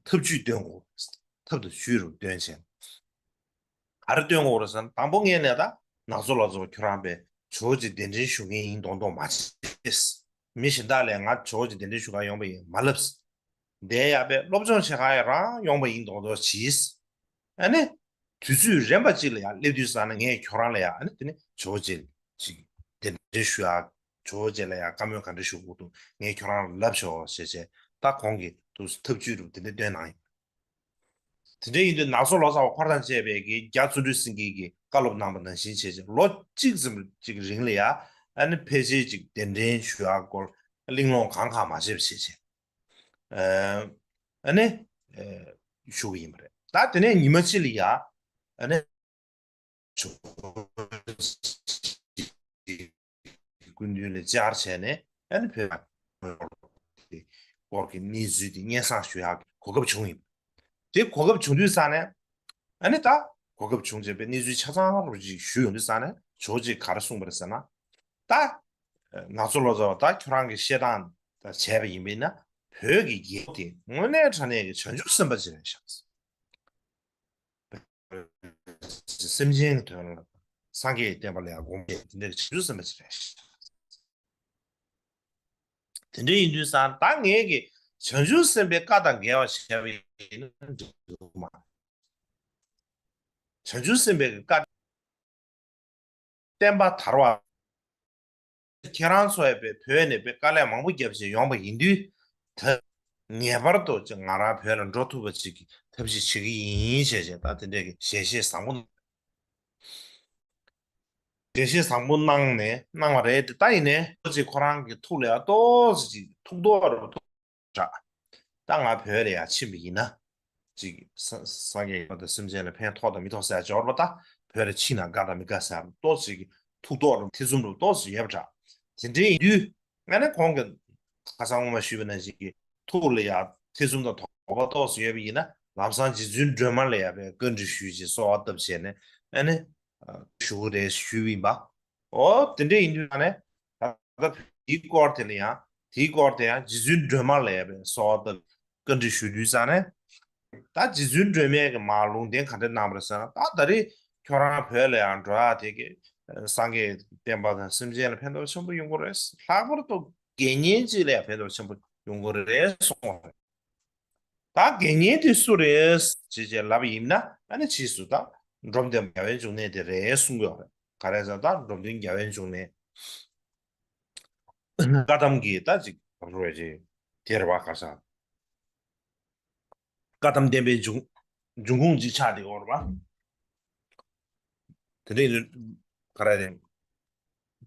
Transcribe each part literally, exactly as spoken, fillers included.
ཐབས་ཇུས་སྟོན་དགོས། ཐབས་དང་ཇུས་རུ་སྟོན་བྱས། ག་རེ་སྟོན་དགོས་རེད་ཟེར་ན། དང་པོ་ངས་ནས་ད་ནག་ཚོ་ལོ་ཙཱ་བ་ཁྱོད་རང་པས་ཇོ་བོ་རྗེ་གདན་འདྲེན་ཞུ་མཁན་ཡིན་མདོག་མདོག་མ་བྱེད། མི་གཞན་དག་ལ་ང་ཇོ་བོ་རྗེ་གདན་འདྲེན་ཞུ་ག་ཡོང་པ་ཡིན་མ་ལབ། འདས་ཡ་པས་སློབ་སྦྱོང་བྱེད་ག་ཡ་རང་ཡོང་པ་ཡིན་མདོག་མདོག་བྱས། ཨ་ནི། དུས་ཚོད་རན་པ་གཅིག་ལ་ཡང་སླེབས་དུས་ཙང་ནས་ངས་ཁྱོད་རང་ལ་ཡང་ཨ་ནི་དེ་ནི་ཇོ་བོ་རྗེ་ཅིག་གདན་འདྲེན་ཞུ་ཡ། ཇོ་བོ་རྗེ་ལ་ཡང་བཀའ་མོལ་ག་འདྲ་ཞུ་དགོས་འདུག་ངས་ཁྱོད་རང་ལ་ལབ་ཆོག་ཞེས་བྱས། ད་ཁོང་གིས་དུས་ཐབས་ཇུས་རུ་དེ་འདྲ་བཏོན་གནང་ཡོད། དེ་འདྲ་ཡིན་དུས་ནག་ཚོ་ལོ་ཙཱ་བ་འཁོར་དང་བཅས་པས་ཀྱི་རྒྱ་བརྩོན་འགྲུས་སེང་གེ་གིས་བཀའ་སློབ་གནང་པ་ནང་བཞིན་བྱས་བྱས། ལོ་གཅིག་ཙམ་ཅིག་རིང་ལ་ཡང་ཨ་ནི་ཕལ་ཆེར་ཅིག་གདན་འདྲེན་ཞུ་ཡ་སྐོར་གླེང་སློང་གང་གང་མ་བྱས་པ་བྱས་བྱས། ཨ་ནི་ཞུ་གི་ཡིན་པ་རེད། ད་དེ་ནས་ཉི་མ་གཅིག་ལ་ཡ་ཨ་ནི་ཇོ་བོ་རྗེ་སྐུ་མདུན་ལ་བཅར་བྱས་ནས་ཨ་ནི་བོད་སྐོར་གྱི་གནས་ཚུལ་དེ་སྙན་སེང་ཞུ་ཡག་གོ་སྐབས་བྱུང་ཡིན། དེ་གོ་སྐབས་བྱུང་དུས་ཙང་ནས་ཨ་ནི་ད་གོ་སྐབས་བྱུང་བྱས་པའི་གནས་ཚུལ་ཆ་ཚང་རུ་ཅིག་ཞུ་ཡོང་དུས་ཙང་ནས་ཇོ་བོ་རྗེས་ག་རེ་གསུངས་པ་རེད་ཟེར་ན། ད་ནག་ཚོ་ལོ་ཙཱ་བ་ད་ཁྱོད་རང་གིས་བཤད་སྟངས་དང་བྱས་པ་ཡིན་པས་ན། བོད་ཀྱི་རྒྱལ་པོ་དེ་དངོས་གནས་དྲང་གནས་ཀྱི་བྱང་ཆུབ་སེམས་དཔའ་ཅིག་རེད་ཤག་སེམས་ཅན་གྱི་དོན་ལ་སངས་རྒྱས་ཀྱི་བསྟན་པ་ལ་ཡང་དགོངས་པ་དེ་འདྲའི་བྱང་ཆུབ་སེམས་དཔའ་ཅིག་རེད་ཤག་དེ་འདྲ་ཡིན་དུས་ཙང་ད་ངས་ཀྱི་བྱང་ཆུབ་སེམས་དཔའི་བཀའ་དང་འགལ་བ་བྱས་པ་ཡིན་ན་འགྲིག་གི་མ་རེད། བྱང་ཆུབ་སེམས་དཔའི་བཀའ། བསྟན་པ་དར་བ། ཁྱེད་རང་ཚོ་ཡང་པས་བོད་ནས་པས་དཀའ་ལས་མང་པོ་བརྒྱབ་བྱས་ཡོང་པ་ཡིན་དུས། ད་ངེས་པར་དུ་ཅིག་ང་རང་བོད་ལ་འགྲོ་ཐུབ་པ་ཅིག་གི་ཐབས་ཤེས་བྱེད་ཀྱི་ཡིན་ཞེས་བྱས། ད་དེ་འདྲས་ཀྱི་ཞལ་བཞེས་བཟང་པོ། ཞལ་བཞེས་བཟང་པོ་གནང་ནས་གནང་བ་རེད་དེ། ད་ཡིན་ནའི་ཅིག་ཁོ་རང་གི་ཐུགས་ལ་ཡང་ཏོག་ཙམ་ཅིག་ཐུགས་དོགས་རུ་ཐུག་དྲགས། ད་ང་བོད་ལ་ཡང་ཕྱིན་པ་ཡིན་ན། ཅིག་ས་སངས་རྒྱས་ཀྱི་བཀའ་དང་སེམས་ཅན་ལ་ཕན་ཐོགས་དང་མི་ཐོགས་ཟེར་ཡ་འབྱོར་བ། ད་བོད་ལ་ཕྱིན་ན་དགའ་དང་མི་དགའ་ཟེར་ཏོག་ཙམ་ཐུགས་དོགས་རུ་ཐེ་ཚོམ་རུ་ཏོག་ཙམ་ཡོད་པ་འདྲ། དེ་འདྲའི་ཡིན་དུས་ང་ནི་ཁོང་གི་ཁ་སང་སྔོན་མ་ཞུས་པ་ནང་བཞིན་གྱི་ཐུགས་ལ་ཡང་ཐེ་ཚོམ་དང་དོགས་པ་ཏོག་ཙམ་ཡོད་པ་ཡིན་ན། ལམ་སང་རྗེ་བཙུན་སྒྲོལ་མ་ལ་ཡང་པས་བཀའ་འདྲི་ཞུས་བྱས་གསོལ་བ་བཏབ་བྱས་ནས་ཨ་ནི་ཞུ་གི་རེད་ཞུས་པ་ཡིན་པ། འོ་དེ་འདྲ་ཡིན་དུས་ཙང་ནས་ད་ལྟ་དེའི་སྐོར་དེ་ལ་ཡང་དེའི་སྐོར་དེ་ཡང་རྗེ་བཙུན་སྒྲོལ་མ་ལ་ཡང་པས་གསོལ་བ་བཏབ་བཀའ་འདྲི་ཞུ་དུས་ཙང་ནས། ད་རྗེ་བཙུན་སྒྲོལ་མས་ཀྱི་མར་ལུང་བསྟན་ག་འདྲ་གནང་བ་རེད་ཟེར་ན། ད་ད་རེས་ཁྱོད་རང་བོད་ལ་ཡང་འགྲོ་ཡག་དེ་གི་སངས་རྒྱས་བསྟན་པ་དང་སེམས་ཅན་ལ་ཕན་ཐོགས་ཆེན་པོ་ཡོང་གི་རེད། ལྷག་པར་དུ་དགེ་བསྙེན་གཅིག་ལ་ཡང་ཕན་ཐོགས་ཆེན་པོ་ཡོང་གི་རེད་གསུངས་པ་རེད། ད་དགེ་བསྙེན་དེ་སུ་རེད་ཅེས་བྱས་ལབ་པ་ཡིན་ན། ཨ་ནི་ཕྱིས་སུ་ད་འབྲོམ་སྟོན་པ་རྒྱལ་བའི་འབྱུང་གནས་དེ་རེད་གསུང་གི་ཡོད་རེད། ག་རེ་ཟེར་ན་ད་འབྲོམ་སྟོན་རྒྱལ་བའི་འབྱུང་གནས། བཀའ་གདམས་ཀྱི་ད་ཅིག་རོལ་ཅིག་དེ་རེད་པ། ག་ས་བཀའ་གདམས་བསྟན་པའི་འབྱུང་འབྱུང་ཁུངས་ཅིག་ཆགས་བསྡད་ཡོད་རེད་པ། དེ་འདྲའི་ག་རེ་རེད།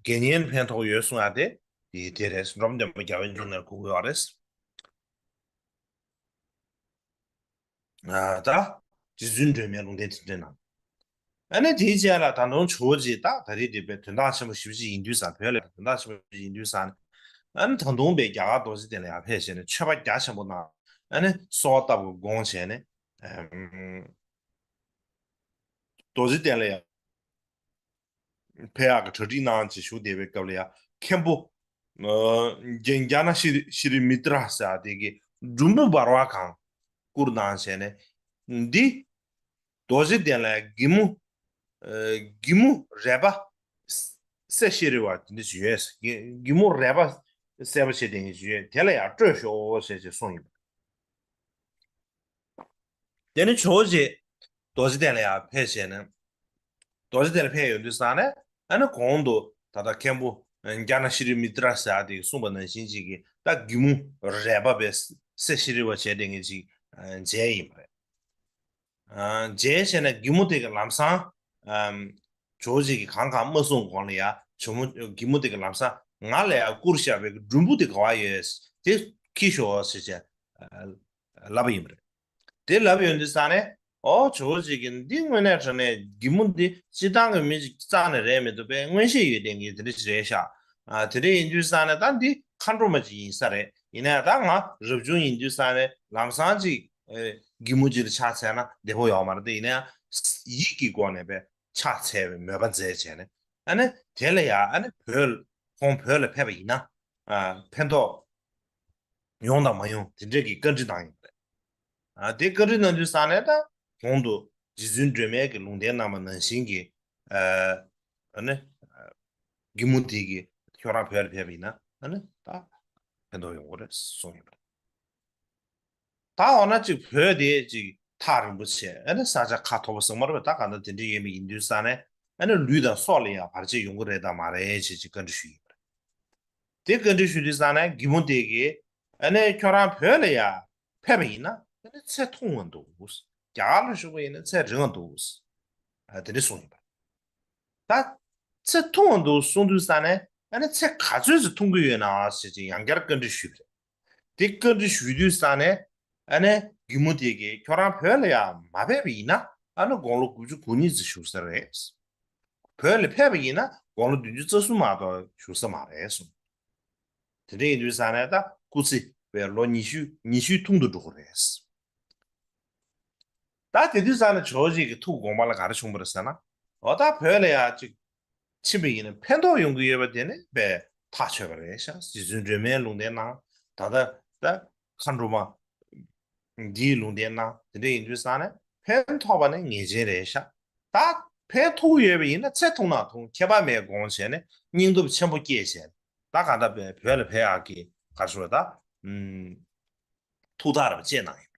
དགེ་བསྙེན་ཕན་ཐོགས་ཡོད་གསུང་ཡ་དེ་དེ་དེ་རེད། འབྲོམ་སྟོན་པ་རྒྱལ་བའི་འབྱུང་གནས་ལ་གོ་དགོས་པ་རེད། ད་རྗེ་བཙུན་སྒྲོལ་མའི་ལུང་བསྟན་དེ་འདྲ་གནང་། ཨ་ནི་དེའི་རྗེས་ལ་ད་དུང་ཇོ་བོ་རྗེ་ད་ད་རེས་དེ་པས་དོན་དག་ཆེན་པོ་ཞེ་པོ་ཅིག་ཡིན་དུས་ཙང་། བོད་ལ་དོན་དག་ཆེན་པོ་ཞིག་ཡིན་དུས་ཙང་། ཨ་ནི་ད་དུང་པས་རྒྱ་གར་རྡོ་རྗེ་གདན་ལ་ཡར་ཕེབས་བྱས་ནས་མཆོད་པ་རྒྱ་ཆེན་པོ་གནང་། ཨ་ནི་གསོལ་བ་བཏབ་དགོས་དགོངས་བྱས་ནས། རྡོ་རྗེ་གདན་ལ་ཡར་ཕེབས་ཡག་གི་གྲ་སྒྲིག་གནང་བྱས་བཞུགས་བསྡད་པའི་སྐབས་ལ་ཡང་མཁན་པོ་ཨ་རྒྱ་རྒྱ་ན་ཤི་རི་ཤི་རི་མི་ཏྲ་ཟེར་བ་དེ་གིས་འབྲུམ་བུ་འབར་བ་གང་བསྐུར་གནང་བྱས་ནས། འདི་རྡོ་རྗེ་གདན་ལ་གི་མུ་ཨ་གི་མུ་རལ་པ་སེ་ཤི་རི་བ་དེ་འདྲ་ཞིག་ཡོད། གི་གི་མུ་རལ་པ་སེར་པོ་བྱས་དེ་འདྲ་ཞིག་ཡོད། དེ་ལ་ཡང་སྤྲོད་ཤོག་ཟེར་བྱས་གསུངས་ཡོད། དེ་ནས་ཇོ་བོ་རྗེ་རྡོ་རྗེ་གདན་ལ་ཡར་ཕེབས་བྱས་ནས། རྡོ་རྗེ་གདན་ལ་ཕེབས་ཡོང་དུས་ཙང་ནས་ཨ་ནི་གོང་དུ་ད་ལྟ་མཁན་པོ་ཨ་རྒྱ་ན་ཤི་རི་མི་ཏྲ་ཟེར་བ་དེས་གསུངས་པ་ནང་བཞིན་ཅིག་གིས་ད་གི་མུ་རལ་པ་བས་སེ་ཤི་རི་བ་བྱས་དེ་འདྲ་ཅིག་ཨ་མཇལ་ཡིན་པ་རེད། ཨ་མཇལ་བྱས་ནས་གི་མུ་དེ་གི་ལམ་སང་ཨ་ཇོ་བོ་རྗེ་གིས་གང་གང་མ་གསུངས་གོང་ལ་ཡ་ཇོ་མོ་གི་མུ་དེ་གི་ལམ་སང་ང་ལ་ཡ་བསྐུར་བཞག་པའི་གི་འབྲུམ་བུ་དེ་ག་བ་ཡོད། དེ་འཁྱེར་ཤོག་ཟེར་བྱས་ཨ་ལབ་པ་ཡིན་པ་རེད། དེ་ལབ་ཡོང་དུས་ཙང་ནས། ཨོ་ཇོ་བོ་རྗེ་གིས་འདི་དངོས་གནས་དྲང་གནས་གི་མུ་འདི་སྤྱིར་བཏང་གི་མི་ཅིག་རྩ་ནས་རེད་མི་འདུག་པས། མངོན་ཤེས་ཡོད་མཁན་གྱི་དེ་འདྲ་ཞིག་རེད་ཤག་ཨ་དེ་འདྲ་ཡིན་དུས་ཙང་ནས་ད་འདི་མཁའ་འགྲོ་མ་ཅིག་ཡིན་ས་རེད། ཡིན་ན་ཡང་ད་ང་རབ་བྱུང་ཡིན་དུས་ཙང་ནས་ལམ་སང་ཅིག་ཨེ་གི་མུ་ཅིག་ལ་ཕྱག་འཚལ་ན་བདེ་པོ་ཡོད་མ་རེད་དེ། ཡིན་ན་ཡང་ཡིད་ཀྱི་སྒོ་ནས་པས་ཕྱག་འཚལ་བའི་མོས་པ་མཛད་བྱས་ནས། ཨ་ནི་དེ་ལ་ཡང་ཨ་ནི་བོད་ཁོང་བོད་ལ་ཕེབས་པ་ཡིན་ན་ཨ་ཕན་ཐོགས་ཡོང་དང་མ་ཡོང་དེ་འདྲས་ཀྱི་བཀའ་འདྲི་གནང་ཡོད་པ་རེད། ཨ་དེ་བཀའ་འདྲི་གནང་དུས་ཙང་ནས་ད་གོང་དུ་རྗེ་བཙུན་སྒྲོལ་མའི་གི་ལུང་བསྟན་གནང་བ་ནང་བཞིན་གྱི་ཨ་ཨ་ནི་རྒན་མོ་དེ་གིས་ཁྱོད་རང་བོད་ལ་ཕེབས་པ་ཡིན་ན་ཨ་ནི་ད་ཕན་ཐོགས་ཡོང་གི་རེད་གསུངས་ཡོད་པ་རེད། ད་འོ་ན་ཅིག་བོད་དེ་ཅིག་ཐག་རིང་པོ་བྱས་ཨ་ནི་ས་ཆ་ཁ་ཐོར་པོ་ཟེར་མ་རེད་པས། ད་ག་ད་དེ་འདྲ་ཡོད་མི་ཡིན་དུས་ཙང་ནས་ཨ་ནི་ལུས་དང་སྲོག་ལ་ཡང་བར་ཆད་ཡོང་གི་རེད་དམ་མ་རེད་ཅེས་ཅིག་བཀའ་འདྲི་ཞུས་ཡོད་པ་རེད། དེ་བཀའ་འདྲི་ཞུས་དུས་ཙང་ནས་རྒན་མོ་དེ་གིས་ཨ་ནི་ཁྱོད་རང་བོད་ལ་ཡང་ཕེབས་པ་ཡིན་ན་ཨ་ནི་ཚེ་ཐུང་བ་འདུག་རྒྱ་གར་ལ་བཞུགས་པ་ཡིན་ན་ཚེ་རིང་བ་འདུག་ཨ་དེ་འདྲ་གསུངས་ཡོད་པ་རེད། ད་ཚེ་ཐུང་བ་འདུག་གསུངས་དུས་ཙང་ནས་ཨ་ནི་ཚེ་ག་ཚོད་ཅིག་ཐུང་གི་ཡོད་ན་ཟེར་ཅིག་ཡང་བསྐྱར་བཀའ་འདྲི་ཞུས་པ་རེད། དེ་བཀའ་འདྲི་ཞུས་དུས་ཙང་ནས་ཨ་ནི་རྒན་མོ་དེ་གིས་ཁྱོད་རང་བོད་ལ་ཡང་མ་ཕེབས་པ་ཡིན་ན་ཨ་ནི་དགུང་ལོ་དགུ་བཅུ་གོ་གཉིས་ཙམ་བཞུགས་ས་རེད། བོད་ལ་ཕེབས་པ་ཡིན་ན་དགུང་ལོ་བདུན་ཅུ་རྩ་གསུམ་མ་གཏོགས་བཞུགས་ས་མ་རེད་གསུངས། དེ་འདྲ་ཡིན་དུས་ཙང་ནས་ད་སྐུ་ཚེ་བའི་ལོ་ཉི་ཤུ་ཉི་ཤུ་ཐུང་དུ་འགྲོ་གི་རེད། ད་དེ་དུས་ཙང་ནས་ཇོ་བོ་རྗེ་གི་ཐུགས་དགོངས་པ་ལ་ག་རེ་བྱུང་བ་རེད་ཟེར་ན། འོ་ད་བོད་ལ་ཡང་ཅིག་ཕྱིན་པ་ཡིན་ན་ཕན་ཐོགས་ཡོང་གི་ཡོད་པ་དེ་ནི་དཔེ་ཐག་ཆོད་པ་རེད་ཤག་རྗེ་བཙུན་སྒྲོལ་མའི་ལུང་བསྟན་གནང་། ད་ལྟ་ད་མཁའ་འགྲོ་མ་འདིའི་ལུང་བསྟན་གནང་། དེ་འདྲ་ཡིན་དུས་ཙང་ནས་ཕན་ཐོགས་པ་ནི་ངེས་ཅན་རེད་ཤག་ད་ཕན་ཐོགས་ཡོད་པ་ཡིན་ན་ཚེ་ཐུང་ན་ཐུང་ཁྱད་པར་མེད་དགོངས་བྱས་ནས་སྙིང་སྟོབས་ཆེན་པོ་སྐྱེས་བྱས་ད་ག་ད་བོད་ལ་ཕེབས་ཡག་གི་ག་རེ་ཟེར་ད་ཐུགས་ཐག་རེ་བཅད་གནང་ཡོད།